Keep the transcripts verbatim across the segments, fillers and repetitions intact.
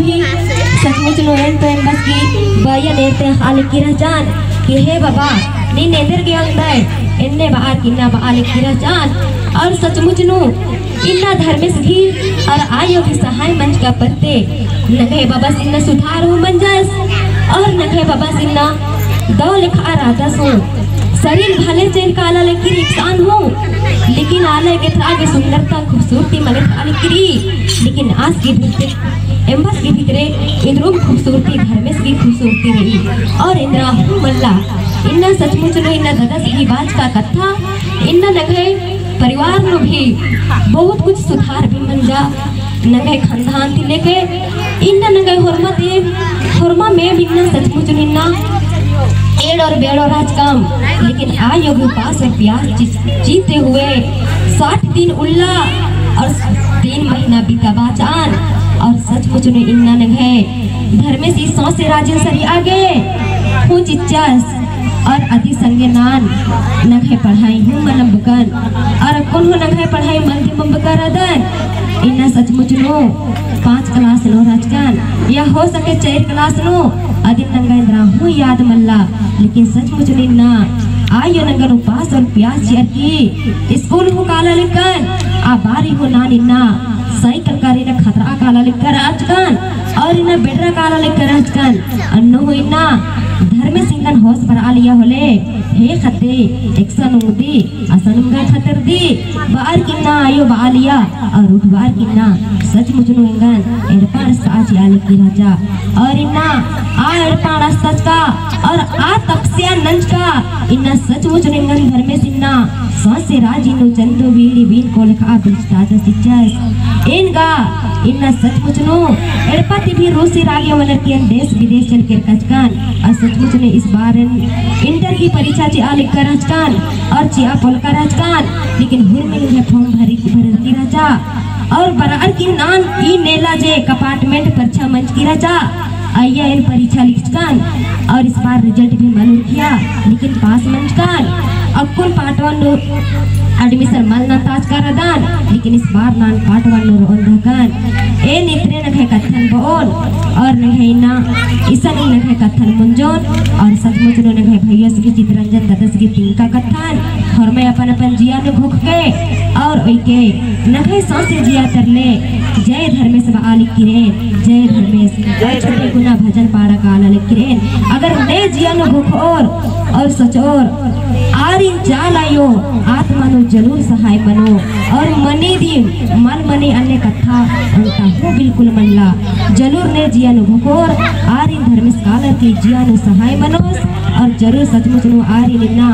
सचमुच नू एन तो एम्बस गही बइयन एरते अख़आ लगी रहचन कि हे बाबा, नीन एन्देर गे ओंगदय, एन्ने बअर की इन्ना बआ लगी रहचन। और सचमुच नू इन्ना धर्मेस गही और आयो गही सहाय मंजका परते नंग्है बाबस इन्ना सुधार हूँ मंजस और नंग्है बाबस इन्ना दव लेखा रअदस हूँ। शरीर भले चेन काला लगी इंसान हूँ, लेकिन आलर गे एथरआ गे सुंदरता खूबसूरती मल एथरआ लगी। लेकिन आस गही भीतरे, एम्बस गही भीतरे इन्द्रिम खूबसूरती धर्मेस गही खूबसूरती रई। और एन्दरा हूँ मल्ला, इन्ना सचमुच नू इन्ना ददस गही बाचका कत्था, इन्ना नंग्है परिवार नू भी बहुत कुछ सुधार भी मंजा। नंग्है खानदान ती लेके इन्ना नंग्है होरमा ती, होरमा में भी इन्ना सचमुच नू इन्ना एंड़ और बेंड़ रहचकम, लेकिन आयो गही उपास और पियास ची-, चीते हुए साठ दिन उल्ला और तीन महीना बिताबाचन। और सचमुच नू इन्ना नंग्है धर्मेस ई सौंसे राजी सरिया गे हूँ चिच्चस। और अदी संगे नान नंग्है पढ़ाई हूँ मल अम्बकन, और अक्कुन हूँ नंग्है पढ़ाई मल दिम अम्बका रअदन। इन्ना सचमुच नू पाँच class नू रहचकन, या हो सके चार class नू, अदिन नंगा एन्दरा हूँ याद मल्ला। लेकिन सचमुच नू इन्ना आयो नंगन उपास और पियास चिअर की school हूँ काला लक्कन, आ बारी हूँ नान इन्ना cycle कारी ना खतरा काला लक्कर रहचकन। और इन्ना बेडरा काला लक्कर रहचकन। अन्नु हूँ इन्ना धर्मेस एंगन होस बरआ लिया होले, हे ख़द्दे, एकसन उंगदी, असन उंगा खतरदी, बअर की इन्ना आयो बआ लिया, और उठ बअर की इन्ना सचमुच नू एंगन एड़पा अंड़सकआ चिआ लगी रहचा। और इन्ना आ एड़पा अंड़सचका, और आ तपस्या नंजका, इन्ना सचमुच नू एंगन धर्मेस इन्ना सौंसे राजी नू चंदो बीड़ी बीन को लेखा बिलचतादस चिच्चस। एन गा इन्ना सचमुच नू एड़पा ती भी रूसी रागे मनर की एन देश विदेश चल केरकचकन। और सचमुच नू इस बार एन inter की परीक्षा चिआ लक्कर रहचकन और चिआ पोलकर रहचकन, लेकिन हुरमी नू form भरी, भरर की रहचा। और बरअर की नान ई नेला जे compartment परीक्षा मंजकी रहचा, अइय्या एन परीक्षा लिखचकन और इस बार result भी मल उरखिया, लेकिन pass मंजकन। अक्कुन part one नू admission मल नंताचका रअदन, लेकिन इस बार नान part one नू रओन रहकन। एन इतरे नंग्है कत्थन बओन और नंग्है इन्ना इसन नंग्है कत्थन मुंजोन। और सचमुच नू नंग्है भइयस गही चितरंजन ददस गही तिंका कत्थन होरमय अपन अपन जिया नू घोखके और ओइके नंग्है सौंसे जिया तरले जय धर्मेस बआ लक्किरेन, जय धर्मेस। जय और छोटे धर्मेस। कुना भजन पाड़ा काला लक्किरेन। अगर ने जिया नू घोखोर और सोचोर, आरिन चाला आयो आत्मा नू जरूर सहाय मनो। और मनी दिम मल मनी अन्ने कत्था अंता हूँ बिल्कुल मल्ला। जरूर ने जिया नू घोखोर, आरिन धर्मेस कालर की जिया नू सहाय मनोस। और जरूर सचमुच नू आरिन इन्ना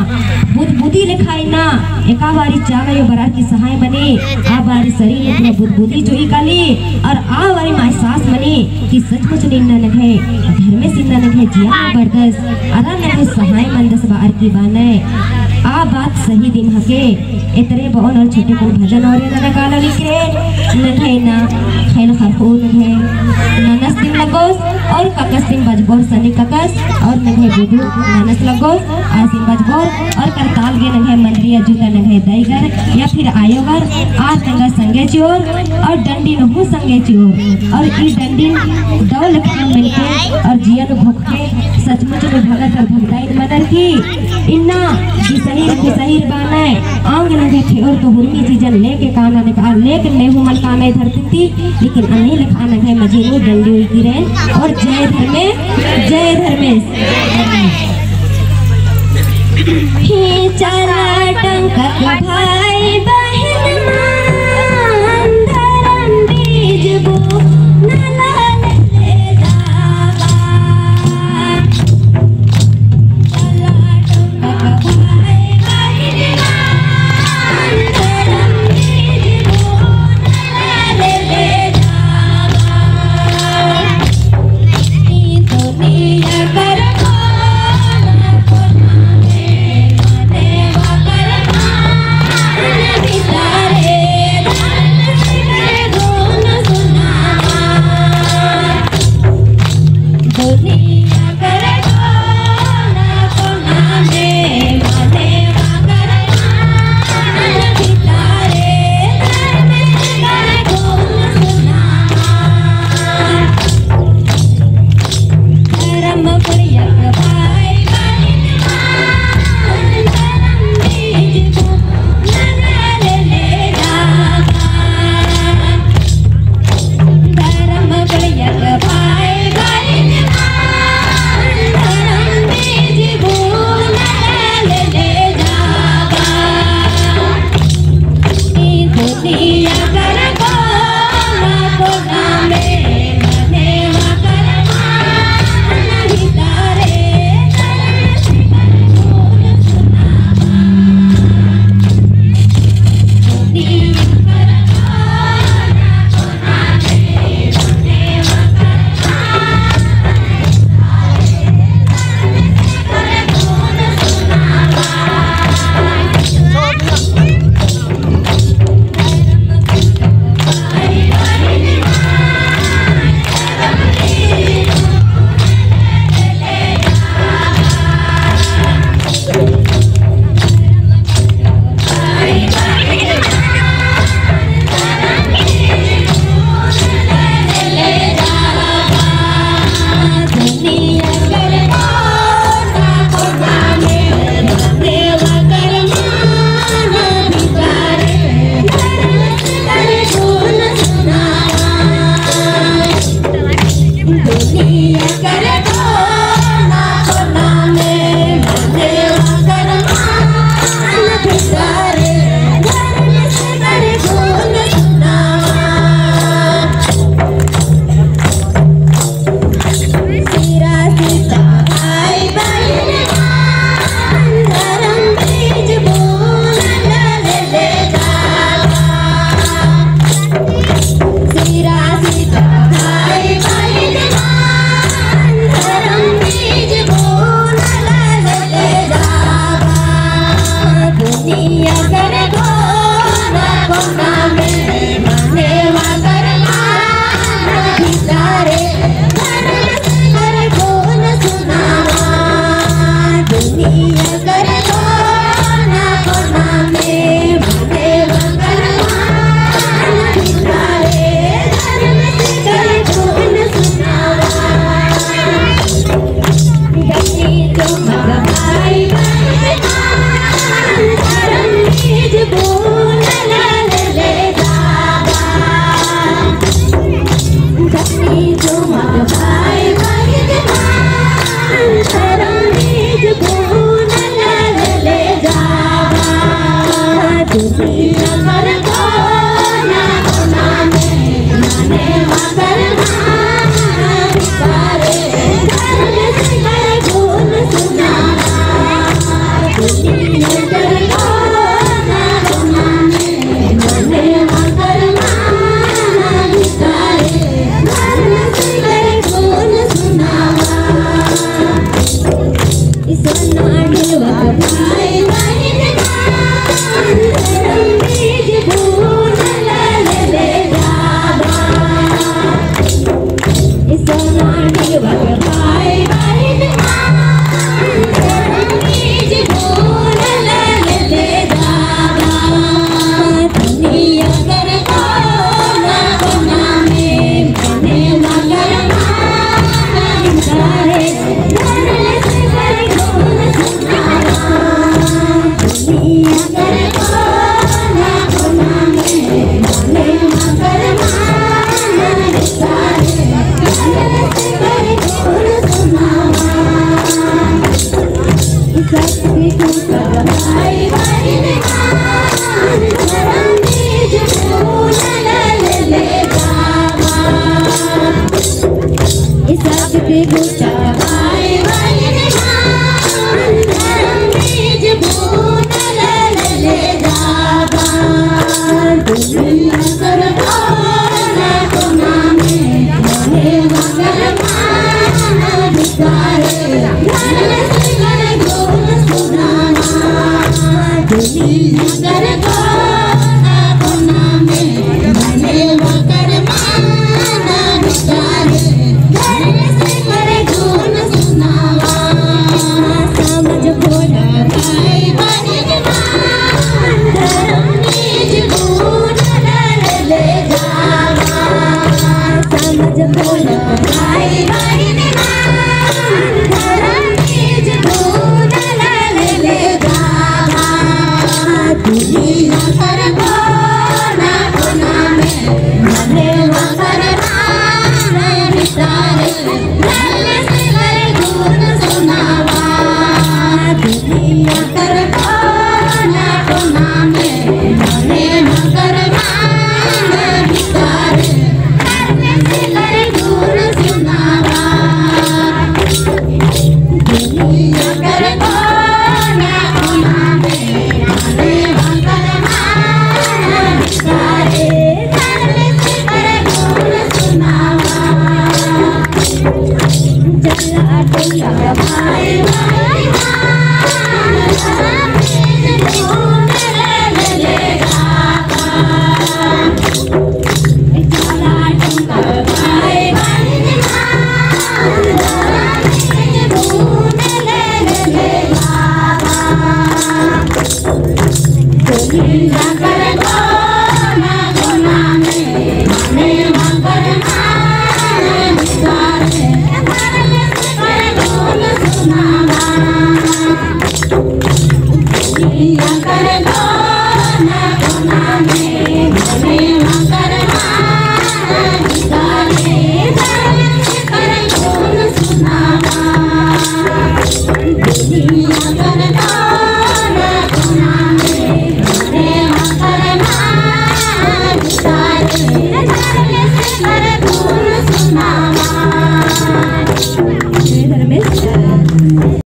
बुदबुदी लेखा इन्ना एका बारी चाला आयो बरअर की सहाय मनी, आ बारी शरीर नू पूरा बुदबुदी चोई काली, और आ बारी मा एहसास मनी कि सचमुच नू इन्ना नंग्है धर्मेस इन्ना नंग्है जिया नू बरदस, अरा नंग्है सहाय मनदस बअर की बानय। आ बात सही दिम हके। एतरे बओन और छोटे कुन भजन और एन्ने काला लक्किरेन। नंग्है इन्ना ख़ैल ख़रख़ू नंग्है ननस दिम लगोस और ककस दिम बजबोर सनी ककस और नंग्है बुधु ननस लगोस आसिम बजबोर और करताल गे नंग्है मंदरिया जूता नंग्है दईगर या फिर आयोगर आर नंगा संगे चिओर और डंडी नू हूँ संगे चिओर। और ई डंडी दव लेखा मेनके और जिया नू घोखके सचमुच नू भगत और भगताइन मनर की इन्ना बिसहिर कुसहिर बानय। आंग नंग्है ठेओर तो हुरमी चीजन लेके काना नेका, लेकिन नेहू मल कानय धरती ती, लेकिन अन्ने लेखा नंग्है मझी नू डंडी उइकिरेन। और जय धर्मेस, जय धर्मेस। हे चाला टंका के भाई बहिन मान, धरम बीज बो नला ले जावा।